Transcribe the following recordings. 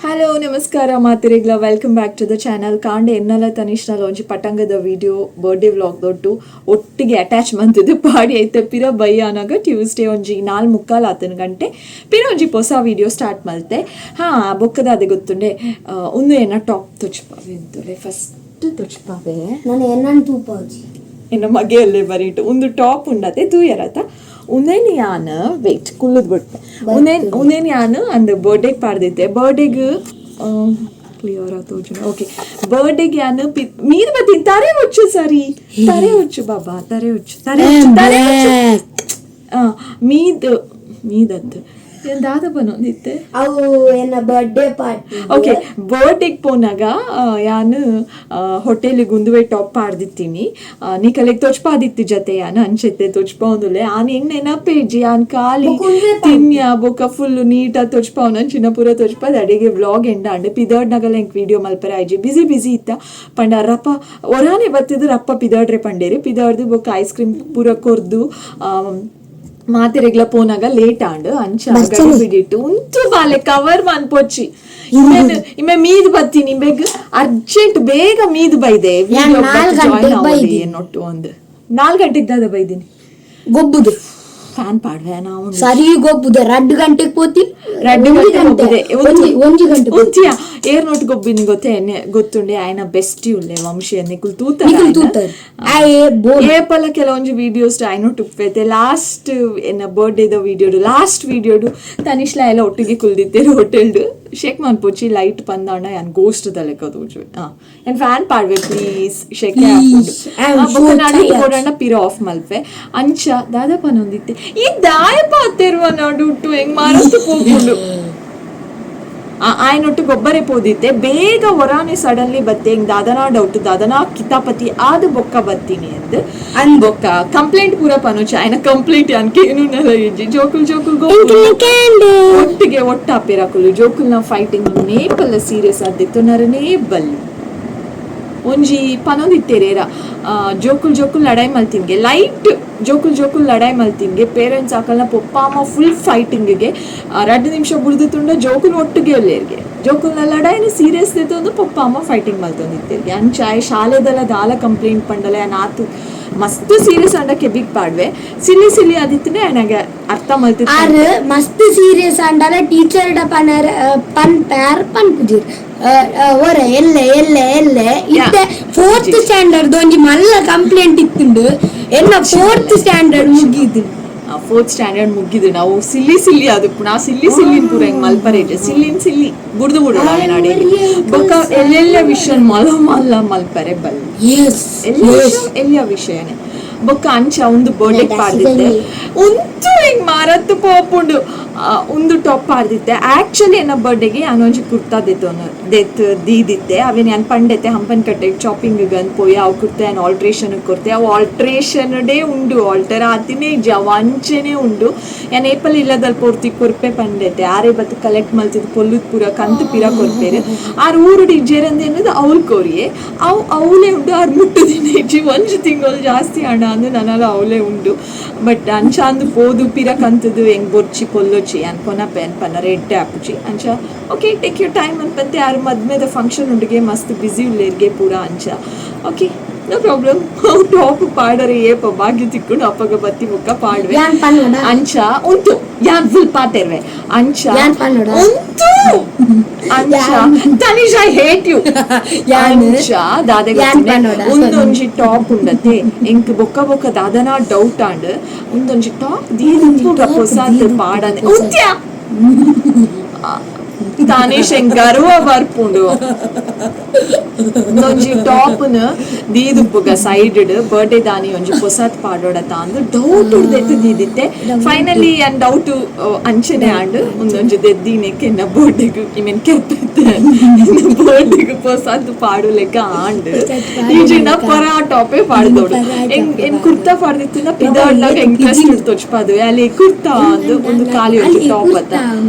Hello ನಮಸ್ಕಾರ ಮಾತಿರಿಗ್ಲ, welcome back to the channel. ಕಾಂಡೆ ಎನ್ನಲ ತನಿಷ್ನ ಒಂಜಿ ಪಟಂಗದ video birthday vlog ದೊಡ್ಡು ಒಟ್ಟಿಗೆ ಅಟ್ಯಾಚ್ ಮಂತಿದ್ದು ಪಾಡಿ ಐತೆ. ಪಿರ ಬಯ್ಯ ಅನಾಗ ಟ್ಯೂಸ್ಡೇ ಒಂಜಿ 4:45 ಆತನ ಗಂಟೆ ಪಿರ ಒಂಜಿ ಹೊಸ ವಿಡಿಯೋ ಸ್ಟಾರ್ಟ್ ಮಲ್ತೆ. ಹಾ, ಬೊಕ್ಕದ ಅದೇ ಗೊತ್ತುಂಡೆ. ಒಂದು ಏನ ಟಾಪ್ ತೊಚ್ಪಾವೆ ಅಂತುಲೆ, ಫಸ್ಟ್ ತೊಚ್ಪಾವೆ. ನಾನು ಏನನ್ ತೂಪಾಜಿ. ಇನ್ನು ಮಗೆಯಲ್ಲೇ ಬರೀಟು ಒಂದು ಟಾಪ್ ಉಂಡತೆ ತೂಯರತ. ಉನೇನ್ ಯಾನ್ ವೆಯ್ಟ್ ಕುಲ್ಲುದ್ ಬಿಟ್ಟೆ. ಉನೇನ್ ಉನೇನ್ ಯಾನ್ ಅಂದ್ ಬರ್ಡೇಗೆ ಪಾಡ್ದಿತ್ತೆ. ಬರ್ಡೇಗ್ ಕ್ಲಿಯರ್ ಆತು. ಓಕೆ, ಬರ್ಡೇಗೆ ಯಾನ್ ಮೀನ್ ಬತ್ತೀನಿ. ತರೆ ಹುಚ್ಚು, ಸರಿ, ತರೆ ಹುಚ್ಚು ಬಾಬಾ, ತರೆ ಹುಚ್ಚು, ತರೆ ಹುಚ್ಚು, ತರೆ ಹುಚ್ಚು. ಮೀದ್ ಮೀದತ್ತು ಏನ್ ದಾದ ಬನ್ನೊಂದಿತ್ತೆ? ಅವು ಏನ birthday party. Okay, ಬರ್ಡೇಗೆ ಪೋನಾಗ ಯಾನು ಹೋಟೆಲಿಗೆ ಉಂದುವೆ ಟಾಪ್ ಪಾಡ್ದಿತ್ತೀನಿ. ನೀಕಲೆಗ್ ತೊಚ್ಪಾದಿತ್ತು ಜೊತೆ ಯಾನ್ ಅಂಚೆತ್ತೆ ತೊಚ್ಪಾವಂದುಲೆ. ಆನ್ ಹೆಂಗ್ ನೆನಪೇಜಿ, ಆನ್ ಖಾಲಿ ತಿನ್ಯ ಬೊಕ ಫುಲ್ ನೀಟಾಗಿ ತೊಚ್ಪಾವನ ಚಿನ್ನ ಪೂರ ತೊಚ್ಪಾದ. ಅಡಿಗೆ ವ್ಲಾಗ್ ಎಂಡ ಅಂಡ್ ಪಿದರ್ಡ್ನಾಗಲ್ಲ ಎಂಕ್ ವಿಡಿಯೋ ಮಲ್ಪರೆ ಆಯ್ಜಿ, ಬಿಸಿ ಬಿಸಿ ಇತ್ತ. ಪಂಡ ರಪ್ಪ ಒರಾನೆ ಬತ್ತಿದ್ರು, ರಪ್ಪ ಪಿದರ್ಡ್ರೆ ಪಂಡೇರಿ. ಪಿದರ್ದು ಬೊಕ್ಕ ಐಸ್ ಕ್ರೀಮ್ ಪೂರ ಕೊರ್ದು ಮಾತೆರೆಗ್ಲ ಪೋನಾಗ ಲೇಟ್ ಆಂಡ್. ಅಂಚ ಬಿಡಿಟ್ಟು ಉಂತು ಬಾಲೆ ಕವರ್ ಮನ್ಪೊಚ್ಚಿ. ಇಮ್ಮೆನ್ ಇಮ್ಮೆ ಮೀದ್ ಬತ್ತೀನಿ. ಇಂಬೆಗ್ ಅರ್ಜೆಂಟ್ ಬೇಗ ಮೀದ್ ಬೈದೆ. ಯಾನ್ 4 ಗಂಟೆಗ್ ಬೈದಿ. ನೊಟ್ಟು ಒಂದು 4 ಗಂಟೆಗೆ ದಾದ ಬೈದಿನಿ? ಗೊಬ್ಬುದು. ಫ್ಯಾನ್ ಪಾಡ್ವೆ ನಾವು. ಸರಿ, ಗೊಬ್ಬುದು 2 ಗಂಟೆಗೆ ಪೋತಿ. ರಡ್ಡು ಒಂಜಿ ಗಂಟೆ ಗಂಟೆ ಗೊಬ್ಬುದೆ. ಒಂಜಿ ಒಂಜಿ ಗಂಟೆ. ಉಂತಿಯ ಏರ್ ನೋಟ್ ಗೊಬ್ಬಿನಿ ಗೊತ್ತೇ ಗೊತ್ತುಂಡೆ. ಆಯ್ನ ಬೆಸ್ಟ್ ಉಲ್ಲೆ ವಂಶಿ ನಿಕುಲ್ ತೂತ. ನಿಕುಲ್ ತೂತರ್ ಆಯೆ ಬೋಲ್. ಏಪಲ ಕೆಲವೊಂಜಿ ವಿಡಿಯೋಸ್ ಐನೋ ಟುಪ್ಪೈತೆ. ಲಾಸ್ಟ್ ಎನ್ನ ಬರ್ಡೇದ ವಿಡಿಯೋಡು, ಲಾಸ್ಟ್ ವಿಡಿಯೋಡು ತನಿಷ್ಲ ಎಲ್ಲ ಒಟ್ಟಿಗೆ ಕುಲ್ದಿತ್ತೇರು ಹೋಟೆಲ್ಡು. ಶೇಕ್ ಮನ್ಪೊಚ್ಚಿ, ಲೈಟ್ ಪಂದಾಂಡ ಯಾನ್ ಗೋಸ್ಟ್ ದ ಲೆಕ್ಕ ತೋಜುವೆ. ಹಾ, ಏನ್ ಫ್ಯಾನ್ ಪಾಡ್ವೆ ಪ್ಲೀಸ್, ಶೆಕೆ. Please, I am so tired. ಕೊಡಂಡ ಪಿರ ಆಫ್ ಮಲ್ಪೆ. ಅಂಚ ದಾದಪ್ಪ ನೊಂದಿತ್ತೆ? ಈ ದಾಯಪ ಅತ್ತೆರುವ ನಡುಟು ಹೆಂಗ್ ಮಾರಸ್ತು ಪೋಪುಂಡು. ಆಯನೊಟ್ಟು ಗೊಬ್ಬರೇ ಪೋದಿತ್ತೆ. ಬೇಗ ಹೊರಾನೆ ಸಡನ್ಲಿ ಬತ್ತೆ. ಹಿಂಗ್ ದಾದನಾ ಡೌಟ್, ದಾದನಾ ಕಿತಾಪತಿ ಆದು ಬೊಕ್ಕ ಬತ್ತೀನಿ ಅಂದ್ ಅನ್ ಬೊಕ್ಕ ಕಂಪ್ಲೇಂಟ್ ಪೂರ ಪನೋಚ. ಆಯ್ನ ಕಂಪ್ಲೇಂಟ್ ಅನ್ಕೇನು ನೆಲ ಇಜ್ಜಿ. ಜೋಕುಲ್ ಜೋಕುಲ್ ಒಟ್ಟಿಗೆ ಒಟ್ಟಾಪಿರಕುಲು. ಜೋಕುಲ್ನ ಫೈಟಿಂಗ್ ನೇಪಲ್ಲ ಸೀರಿಯಸ್ ಆದಿತ್ತು ನರನೇ ಬಲ್ಲಿ. ಒಂಜಿ ಪನೊಂದಿತ್ತೇರೇರ, ಜೋಕುಲ್ ಜೋಕುಲ್ ಲಡಾಯಿ ಮಲ್ತಿನ್ಗೆ, ಲೈಟ್ ಜೋಕುಲ್ ಜೋಕುಲ್ ಲಡಾಯಿ ಮಲ್ತಿನ್ಗೆ, ಪೇರೆಂಟ್ಸ್ ಆಕಲ್ನ ಪೊಪ್ಪ ಅಮ್ಮ ಫುಲ್ ಫೈಟಿಂಗ್ಗೆ 2 ನಿಮಿಷ ಬುಡ್ದು ತುಂಡ ಜೋಕುಲ್ ಒಟ್ಟಿಗೆ ಒಲ್ಲೇರ್ಗೆ. ಜೋಕುಲ್ನ ಲಡಾಯಿನ ಸೀರಿಯಸ್ ಒಂದು ಪೊಪ್ಪ ಅಮ್ಮ ಫೈಟಿಂಗ್ ಮಲ್ತೊಂದಿತ್ತೇರ್ಗೆ. ಅಂಚ ಶಾಲೆದಲ್ಲ ದಾಲ ಕಂಪ್ಲೇಂಟ್ ಪಂಡಲ ನಾತು ಮಸ್ತ್ ಸೀರಿಯಸ್ ಅಂಡ ಕೆಬಿಗ್ ಪಾಡ್ವೆ. ಸಿಲ್ಲಿ ಸಿಲ್ಲಿ ಆದಿತ್ತನೆ ನನಗೆ ಅರ್ಥ ಮಲ್ತಿತ್ತು. ಆರ್ ಮಸ್ತ್ ಸೀರಿಯಸ್ ಆಂಡಲ ಟೀಚರ್ ಡ ಪನರ್ ಪನ್ ಪ್ಯಾರ್ ಪನ್ಪುಜಿರ್ ಒರ ಎಲ್ಲೆ ಎಲ್ಲೆ ಎಲ್ಲೆ ಇತ್ತೆ ಫೋರ್ತ್ ಸ್ಟ್ಯಾಂಡರ್ಡ್ ಒಂಜಿ ಮಲ್ಲ ಕಂಪ್ಲೇಂಟ್ ಇತ್ತುಂಡು. ಎನ್ನ ಫೋರ್ತ್ ಸ್ಟ್ಯಾಂಡರ್ಡ್ ಮುಗೀತು. ಫೋರ್ತ್ ಸ್ಟ್ಯಾಂಡರ್ಡ್ ಮುಗ್ಗಿದ್ದು. ನಾವು ಸಿಲ್ಲಿ ಸಿಲ್ಲಿ ಅದು ನಾವು ಸಿಲ್ಲಿ ಸಿಲ್ಲಿನ್ ಪೂರ ಹೆಂಗ್ ಮಲ್ಪರೇಜೆ. ಸಿಲ್ಲಿನ್ ಸಿಲ್ಲಿ ಬುಡ್ದು ಬುಡೋಣ ಅವೇನಾಡಿ. ಬೊಕ್ಕ ಎಲ್ಲೆಲ್ಲ ವಿಷಯ ಮಲ್ಲ ಮಲ್ಲ ಮಲ್ಪರೆ ಬಲ್ಲಿ. ಎಲ್ಲ ವಿಷಯ ಎಲ್ಲಿಯ ವಿಷಯನೇ. ಬೊಕ್ಕ ಅಂಚ ಒಂದು ಬರ್ಡೇ ಪಾಡ್ದಿತ್ತೆ. ಉಂತು ಹಿಂಗ್ ಮಾರತ್ತು ಪೋಪುಂಡು. ಒಂದು ಟಾಪ್ ಪಾಡ್ದಿತ್ತೆ. ಆಕ್ಚುಲಿ ಎನ್ನ ಬರ್ಡೇಗೆ ಯಾನೊಂಜಿ ಕುರ್ತಾ ದೆತ್ತೊನು ದೆತ್ ದೀದಿತ್ತೆ. ಅವೇನು ಯಾನ್ ಪಂಡೆತೆ, ಹಂಪನ್ ಕಟ್ಟೆ ಶಾಪಿಂಗ್ ಗಂದ್ ಪೋಯಿ ಅವು ಕುರ್ತಾ ಯಾನ್ ಆಲ್ಟ್ರೇಷನ್ ಕೊರ್ತೆ. ಅವು ಆಲ್ಟ್ರೇಷನ್ ಡೇ ಉಂಡು, ಆಲ್ಟರ್ ಆತಿನೇ ಇಜ್ಜಿ, ಅವು ಅಂಚೆನೆ ಉಂಡು. ಯಾನ್ ಏಪಲ್ ಇಲ್ಲದಲ್ಲಿ ಪೋರ್ತಿ ಕೊರ್ಪೆ ಪಂಡೆತೆ. ಆರೇ ಬತ್ತು ಕಲೆಕ್ಟ್ ಮಲ್ತಿದ್ ಪೊಲ್ಲುದ್ ಪೂರ ಕಂತು ಪಿರ ಕೊರ್ಪೇರು. ಆರ್ ಊರುಡು ಇಜ್ಜೇರಂದ ಎನ್ನುದು ಅವ್ಲು ಕೋರಿಯೆ. ಅವು ಅವಲೇ ಉಂಡು, ಆರ್ ಮುಟ್ಟುದಿನ ಇಜ್ಜಿ. ಒಂಜಿ ತಿಂಗಳು ಜಾಸ್ತಿ ಹಣ ಅಂದು ನನಲ ಅವಲೇ ಉಂಡು. ಬಟ್ ಅಂಚ ಅಂದು ಪೋದು ಪಿರ ಕಂತದು ಹೆಂಗ್ ಬೊರ್ಚಿ ಪೊಲ್ಲೊಚ್ಚಿ ಅನ್ಕೊನಪೆ ಅನ್ಪನ ರೆಡ್ ಆಪುಜಿ. ಅಂಚ okay, take your time ಅನ್ಪಂತೆ. ಆರು ಮದ್ಮೆದ ಫಂಕ್ಷನ್ ಉಂಡುಗೆ, ಮಸ್ತ್ ಬ್ಯುಸಿ ಉಲ್ಲೇರ್ಗೆ ಪೂರ. ಅಂಚ okay, no problem. Top ಪಾಡರೆ ಏಪ ಭಾಗ್ಯ ತಿಕ್ಕೊಂಡು ಅಪ್ಪಗ ಬತ್ತಿ ಬೊಕ್ಕ ಪಾಡ್ವೆ. ಯಾನ್ ಪನ್ನೋಡ? ಅಂಚ ಉಂಟು, ಯಾನ್ ಫುಲ್ ಪಾತೆರ್ವೆ ಅಂಚ. ಯಾನ್ ಪನ್ನೋಡ? ಉಂಟು ಅಂಚ. Tanish, I hate you. ಯಾನ್? ಅಂಚ ದಾದೆ ಯಾನ್ ಪನ್ನೋಡ? ಒಂದೊಂಜಿ ಟಾಪ್ ಉಂಡತೆ ಎಂಕ್ ಬೊಕ್ಕ ಬೊಕ್ಕ ದಾದನಾ ಡೌಟ್ ಆಂಡ್. ಒಂದೊಂಜಿ ಟಾಪ್ ದೀದುಪ್ಪುಗ ಪೊಸಾತ್ ಪಾಡನೆ. ಉಂತ್ಯ ತನಿಷ್, ಎಂಕ್ ಗರ್ವ ಬರ್ಪುಂಡು. ಒಂದೊಂಜಿ ಟಾಪ್ನ ದೀದುಪ್ಪುಗ ಸೈಡ್, ಬರ್ಡೇ ದಾನಿ ಒಂಜಿ ಪೊಸಾತ್ ಪಾಡೋಡ ತಾಂದು ಡೌಟ್ ಉಡ್ದೆತ್ತು ದೀದಿತ್ತೆ. ಫೈನಲಿ ಅನ್ ಡೌಟ್ ಅಂಚನೆ ಆಂಡ್. ಒಂದೊಂಜಿ ದೆದ್ದಿನೆಕ್ಕೆ ಎನ್ನ ಬರ್ಡೇಗ್ ಇಮೆನ್ ಕೆರ್ಪಿತ್ತೆ. ಬರ್ಡೇಗ್ ಪೊಸಾತ್ ಪಾಡು ಲೆಕ್ಕ ಆಂಡ್. ಈಜಿನ ಪರ ಟಾಪೇ ಪಾಡ್ದೋಡು. ಎಂಗ್ ಎನ್ ಕುರ್ತಾ ಪಾಡ್ದಿತ್ತಿನ ಪಿದಾಡ್ನಾಗ ಇಂಟ್ರೆಸ್ಟ್ ತೊಚ್ಪಾದು ಅಲ್ಲಿ ಕುರ್ತಾ ಅಂದು ಒಂದು ಖಾಲಿ ಒಂಜಿ ಟಾಪ್ ಅತ್ತ,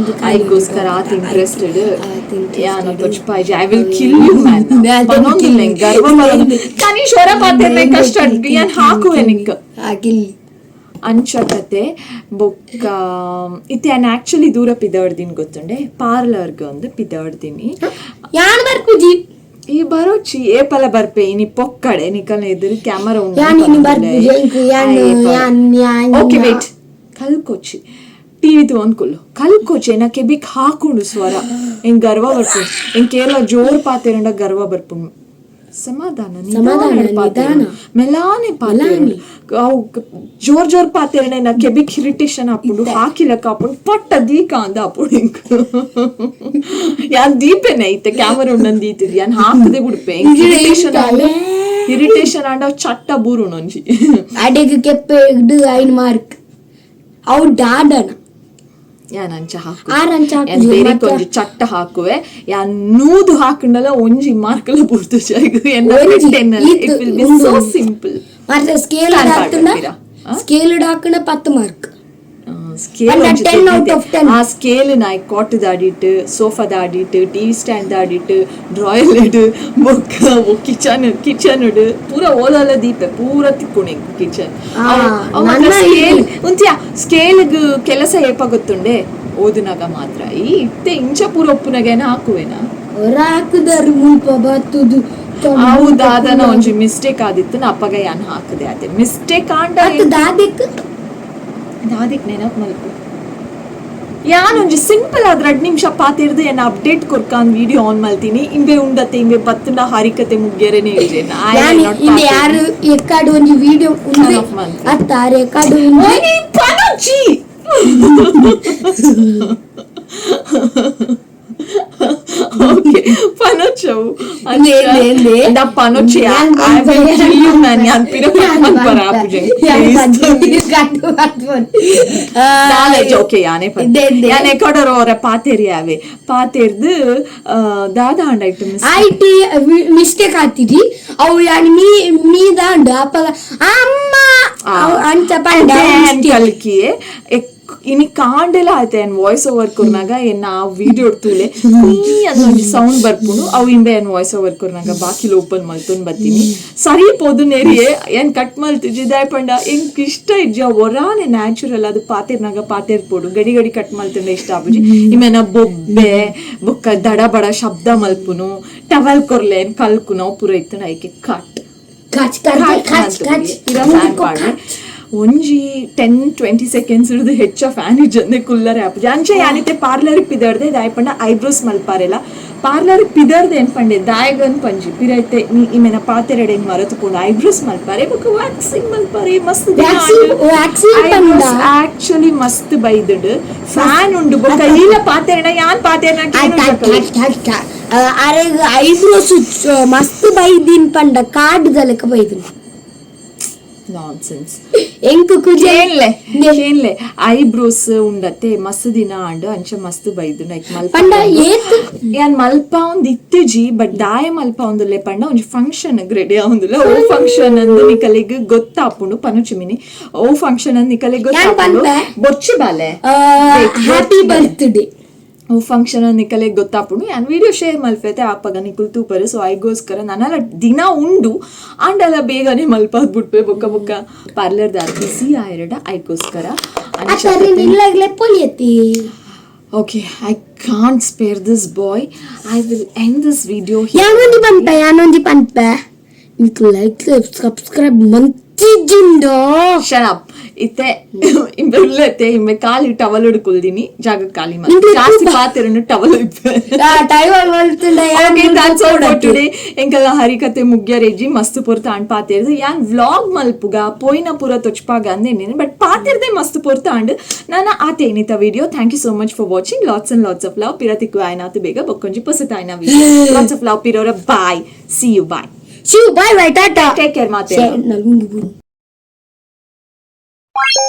ಐಗೋಸ್ಕರ ಆತ ಇಂಟ್ರೆಸ್ಟೆಡ್ ಯಾನ ತೊಚ್ಪಾಯ್ಜಿ. I will kill you, man. ಪನೊಂದಿಲ್ಲ, ಗರ್ವ ಬರೋದು. ತನೀಶ್ ಹೊರ ಪಾತೆರ್ನೆ ಕಷ್ಟ. ಯಾನ್ ಹಾಕುವೆ ನಿಕ್. ಆಗಿಲ್ಲಿ. ಅಂಚ ಕತೆ. ಬೊಕ್ಕ ಇತ್ತೆ ಯಾನ್ ಆಕ್ಚುಲಿ ದೂರ ಪಿದರ್ದಿನಿ ಗೊತ್ತುಂಡೆ, ಪಾರ್ಲರ್ಗ್ ಒಂದು ಪಿದರ್ದಿನಿ. ಯಾನ್ ಬರ್ಪುಜಿ. ಈ ಬರೋಚಿ, ಏಪಲ ಬರ್ಪೆ. ಇನಿ ಪೊಕ್ಕಡೆ ನಿಕಲ್ನ ಎದುರು ಕ್ಯಾಮರಾ. ಯಾನ್ ಇನಿ ಬರ್ಪುಜಿ. ಎಂಕ್ ಯಾನ್ ಯಾನ್ ಯಾನ್. ಓಕೆ, ವೇಟ್, ಕಲ್ಕೊಚ್ಚಿ. ಟಿವಿ ತೂವೊಂದು ಕುಲ್ಲು, ಕಲ್ಕೊಚ್ಚಿ. ಎನ್ನ ಕೆಬಿಕ್ ಹಾಕುಂಡು ಸ್ವರ. ಎಂಕ್ ಗರ್ವ ಬರ್ಪುಂಡು. ಎಂಕ್ ಏರ್ಲ ಜೋರ್ ಪಾತೆರಂಡ ಗರ್ವ ಬರ್ಪುಂಡು. ಸಮಾಧಾನ. ಸಮಾಧಾನ, ನಿಧಾನ ಪಾತೆರೊಡು. ನಿಧಾನ. ಮೆಲಾನೆ ಪಾತೆರೊಡು. ಅವು ಜೋರ್ ಜೋರ್ ಪಾತೆರಣ ಎನ್ನ ಕೆಬಿಕ್ ಇರಿಟೇಷನ್ ಆಪುಂಡು. ಹಾಕಿಲಕ್ಕ ಆಪುಂಡು, ಪಟ್ಟ ದೀಕ ಅಂದ ಆಪುಂಡು ಎಂಕ್. ಯಾನ್ ದೀಪೆನೆ ಇತ್ತೆ ಕ್ಯಾಮರಾ ಉಂಡಂದು ದೀತಿದ್. ಯಾನ್ ಹಾಕದೆ ಬುಡ್ಪೆ. ಇರಿಟೇಷನ್ ಆಂಡ, ಇರಿಟೇಷನ್ ಆಂಡ ಅವು ಚಟ್ಟ ಬೂರುಂಡು ಒಂಜಿ. ಅಡೆಗ್ ಕೆಪ್ಪೆ 5 ಮಾರ್ಕ್ ಅವು ಡಾಡನ. ಯಾನ್ ಅಂಚ ಹಾಕು. ಆರ್ ಅಂಚ ಯಾನ್ ಹಾಕುಜಿ. ಬೇರೆ ಮಾತ್ರ. ಒಂಜಿ ಚಟ್ಟ ಹಾಕುವೆ. ಯಾನ್ 100 ಹಾಕುಂಡಲ ಒಂಜಿ ಮಾರ್ಕ್ ಲ ಬೂರ್ದು ಎನ್ನ. ಒಂಜಿ, it will be ಉಂದು ಸೋ ಒಂಜಿ. ಸಿಂಪಲ್. ಮಾತ್ರ ಸ್ಕೇಲ್ Fan ಹಾಕ್ತುಂಡ ಪಾಡ್ಪಿರಾ? ಆ? ಸ್ಕೇಲ್ ಹಾಕುಂಡ 10 ಮಾರ್ಕ್. ಸ್ಕೇಲ್. ಪಂಡ 10 out of 10. ಆ ಸ್ಕೇಲ್ ನಾಯಿ ಕಾಟದ ಅಡಿಟ್, ಸೋಫಾದ ಅಡಿಟ್, ಟಿವಿ ಸ್ಟ್ಯಾಂಡ್ ಅಡಿಟ್, ಡ್ರಾಯರ್ ಇಡ್, ಬೊಕ್ಕ ಕಿಚನ್ ಕಿಚನ್ ಪೂರ ಓಲೋಲ ದೀಪೆ. ಪೂರ ತಿಕ್ಕುಣೆ ಕಿಚನ್. ನನ್ನ ಸ್ಕೇಲ್ ಉಂತ್ಯಾ, ಸ್ಕೇಲ್ಗ್ ಕೆಲಸ ಏಪ ಗೊತ್ತುಂಡೆ? ಓದುನಾಗ ಮಾತ್ರ. ಈ ಇತ್ತೆ ಇಂಚ ಪೂರ ಒಪ್ಪುನಾಗೇನ ಹಾಕುವೆನಾ? ಹೊರ ಹಾಕುದಾರು ಮುಲ್ಪ ಬತ್ತುದು. ಅವು ದಾದನ ಒಂಜಿ ಮಿಸ್ಟೇಕ್ ಆದಿತ್ತು. ನಾ ಅಪ್ಪಗ ಯಾನ್ ಹಾಕದೆ ಅದೇ ಮಿಸ್ಟೇಕ್ ಆಂಡ. ಅತ್ತು ದಾದೆಕ್? ದಾದಿಕ್ ನೆನಪು ಮಲ್ಪು. ಯಾನ್ ಒಂಜಿ ಸಿಂಪಲ್ ಆದ್ 2 ನಿಮಿಷ ಪಾತೆರ್ದು ಎನ್ನ ಅಪ್ಡೇಟ್ ಕೊರ್ಕಾನ್ ವಿಡಿಯೋ ಆನ್ ಮಲ್ತೀನಿ. ಇಂಬೆ ಉಂಡತೆ, ಇಂಬೆ ಬತ್ತುಂಡ ಹಾರಿಕತೆ ಮುಗ್ಗೆರೆನೆ. ಯಾನ್ ಇಂದೆ ಯಾರು ಎಕ್ಕಾಡು ಒಂಜಿ ವಿಡಿಯೋ ಉಂದು off ಮಲ್ತೆ. ಅತ್ತ ರೆಕಾರ್ಡ್ ಉಂದು. ಪನೊಚ್ಚಿ. ಓಕೆ, ಪನೊಚ್ಚವು. ಇಂದೆ, ಇಂದೆ, ಇಂದೆ. ಅಂಡ ಪನೊಚ್ಚಿ. ಯಾನ್ I will ಪನ್ಪೆ. Kill you man. ಯಾನ್ ಪಿರ ಯಾನ್ ಮನ್ಪರ ಪನ್ಪೆ. ಆಪುಜೆ. ಯಾನ್ Please. ಪನ್ಪೆ. ಕಟ್ಟು ಪನ್ಪೆ. ನಾಲೆಜ್ ಓಕೆ, ಯಾನೇ ಪನ್ ಇಂದೆ, ಇಂದೆ. ಯಾನ್ ಎಕಡರೋ ಅವರ ಪಾತೆರಿ ಆವೆ ಪಾತೆರ್ದು ದಾದ ಆಂಡ ಇಟ್ಟು miss. IT mistake ಆತಿದಿ ಅವು. ಯಾನ್ ಮೀ ಮೀದಾಂಡು ಅಪ್ಪಗ ಅಮ್ಮ ಅವು ಅಂಚ ಪಂಡ. ಯಾನ್ ಕಲ್ಕಿಯೆ. ಇನಿ ಕಾಂಡೆಲ ಆಯ್ತು. ಏನ್ ವಾಯ್ಸ್ ಓವರ್ ಕೊರ್ನಾಗ ಎನ್ನ ಆ ವಿಡಿಯೋ ತೂಲೆ, ಕುಯ್ ಅಂತ ಒಂಜಿ ಸೌಂಡ್ ಬರ್ಪುಂಡು. ಅವು ಇಂಬೆ ಏನ್ ವಾಯ್ಸ್ ಓವರ್ ಕೊರ್ನಾಗ ಬಾಕಿಲ್ ಓಪನ್ ಮಲ್ತೊಂದು ಬತ್ತೀನಿ. ಸರಿ ಪೋದು ನೆರಿಯೆ ಏನ್ ಕಟ್ ಮಲ್ತಿಜಿ. ದಾಯೆ ಪಂಡ ಎಂಕ್ ಇಷ್ಟ ಇಜ್ಜಿ. ಅವು ಒರಾನೆ ನ್ಯಾಚುರಲ್ ಅದು ಪಾತೆರ್ನಾಗ ಪಾತೆರ್ ಪೋಡು. ಗಡಿ ಗಡಿ ಕಟ್ ಮಲ್ತಂಡ ಇಷ್ಟ ಆಪುಜಿ. ಇಮೆನ ಬೊಬ್ಬೆ ಬೊಕ್ಕ ದಡ ಬಡ ಶಬ್ದ ಮಲ್ಪುನು, ಟವಲ್ ಕೊರ್ಲೆ ಏನ್ ಕಲ್ಕುನು, ಅವು ಪೂರ ಇತ್ತುಂಡ ಐಕೆ ಕಟ್. ಕಚ್ ಕಚ್ ಕಚ್ ಕಚ್. ಫ್ಯಾನ್ ಪಾಡ್ಲೆ. ಒಂಜಿ 10-20 ಸೆಕೆಂಡ್ಸ್ ಹಿಡಿದು ಹೆಚ್ಚ ಫ್ಯಾನ್ ಇಜ್ಜಂದೆ ಕುಲ್ಲರೆ ಆಪುಜಿ. ಅಂಚೆ ಯಾನಿತ್ತೆ ಪಾರ್ಲರ್ ಪಿದರ್ದೆ. ದಾಯೆ ಪಂಡ ಐಬ್ರೋಸ್ ಮಲ್ಪಾರೆಲ್ಲ ಪಾರ್ಲರ್ ಪಿದರ್ದೆ ಏನ್ ಪಂಡೆ ದಾಯಗನ್ ಪಂಜಿ ಪಿರೈತೆ ಇಮೆನ ಪಾತೆರಡೆ ಮರತು ಪೋಂಡು. ಐಬ್ರೋಸ್ ಮಲ್ಪಾರೆ ಬೊಕ್ಕ ವ್ಯಾಕ್ಸಿಂಗ್ ಮಲ್ಪಾರೆ ಮಸ್ತ್. Waxing ಪಂಡ? ಆಕ್ಚುಲಿ ಮಸ್ತ್ ಬೈದುಂಡು. ಫ್ಯಾನ್ ಉಂಡು ಬೊಕ್ಕ ಈಲ ಪಾತೆರಣ ಯಾನ್ ಪಾತೆರಣ. ಅರೆಗ್ ಐಬ್ರೋಸ್ ಮಸ್ತ್ ಬೈದಿನ್ ಪಂಡ ಕಾಡ್ದ ಲೆಕ್ಕ ಬೈದಿನ್. ನಾನ್ಸೆನ್ಸ್. ಎಂಕ್ ಕುಜೆ. ಕೇನ್ಲೆ ಕೇನ್ಲೆ, ಐಬ್ರೋಸ್ ಉಂಡತ್ತೆ ಮಸ್ತ್ ದಿನ ಆಂಡ್. ಅಂಚ ಮಸ್ತ್ ಬೈದು ಲೈಕ್ ಮಲ್ಪ. ಪಂಡ ಏತ್? ಯಾನ್ ಮಲ್ಪ ಒಂದ್ ಇತ್ತಿಜಿ, ಬಟ್ ದಾಯ ಮಲ್ಪ ಒಂದುಲ್ಲೆ ಪಂಡ ಒಂಜಿ ಫಂಕ್ಷನ್ ರೆಡಿ ಆವೊಂದುಲ್ಲ. ಓ ಫಂಕ್ಷನ್ ಅಂದ್ ನಿಕಲೆಗ್ ಗೊತ್ತಾಪುಂಡು. ಪನುಚಿಮಿನಿ ಓ ಫಂಕ್ಷನ್ ಅಂದ್ ನಿಕಲೆಗ್ ಗೊತ್ತಾಪುಂಡು. ಪನ್ಪೆ. ಬೊರ್ಚಿ ಬಾಲೆ. Happy birthday. ಓ ಫಂಕ್ಷನ್ ನಿಕಲೆಗ್ ಗೊತ್ತಾಪುಂಡು. ಯಾನ್ ವಿಡಿಯೋ ಶೇರ್ ಮಲ್ಪೆತೆ ಆಪಗ ನಿಕುಲ್ ತೂಪರು. ಸೊ ಐಗೋಸ್ಕರ ನನಲ ದಿನ ಉಂಡು ಆಂಡಲ ಬೇಗನೆ ಮಲ್ಪಾದ್ ಬಿಟ್ಪೆ. ಬೊಕ್ಕ ಬೊಕ್ಕ ಪಾರ್ಲರ್ ದಾರ್ ಬಿಸಿ ಆಯರಡ ಐಗೋಸ್ಕರ. ಅತ್ತರೆ ನಿಲ್ಲಗ್ಲೆ ಪೊಲಿಯತಿ. Okay, I can't spare this boy. I will end this video here. ಯಾನೊಂಜಿ ಪನ್ಪೆ, ಯಾನೊಂಜಿ ಪನ್ಪೆ. ನಿಕ್ ಲೈಕ್ ಸಬ್ಸ್ಕ್ರೈಬ್ ಮಂತಿಜಿಂಡ. Shut up. ಇತ್ತೆ ಇಂಬೆ ಉಲ್ಲತ್ತೆ. ಇಂಬೆ ಖಾಲಿ ಟವಲ್ ಕುಲ್ದಿನಿ. ಜಾಗ ಖಾಲಿ ಮಲ್ತ್. ನಿಂಗೆ ಜಾಸ್ತಿ ಪಾತೆರನ್ನು ಟವಲ್ ಇಪ್ಪೆ. ಟೈಮ್ ಮಲ್ತುಂಡ. Okay, that's all for today. ಎಂಕಲ್ಲ ಹರಿಕತೆ ಮುಗ್ಯರೇಜಿ. ಮಸ್ತ್ ಪೊರ್ತು ಆಂಡ್ ಪಾತೆರ್ದು. ಯಾನ್ ವ್ಲಾಗ್ ಮಲ್ಪುಗ ಪೋಯಿನ ಪೂರ ತೊಚ್ಪಾಗ ಅಂದೇನೇನು, ಬಟ್ ಪಾತೆರ್ದೆ ಮಸ್ತ್ ಪೊರ್ತು ಆಂಡ್. ನಾನ ಆತೆ ಏನಿತ video. Thank you so much for watching. Lots and lots of love. ಪಿರತಿಕ್ಕು ಆಯ್ನಾತು ಬೇಗ ಬೊಕ್ಕೊಂಜಿ ಪೊಸತಾಯ್ನ ವಿಡಿಯೋ. ಲಾಟ್ಸ್ ಆಫ್ ಲವ್ ಪಿರೋರ. Bye, C you, bye. See you, bye bye, tata. Take care ಮಾತೆ. ನಲ್ಗುಂಡು. Bye.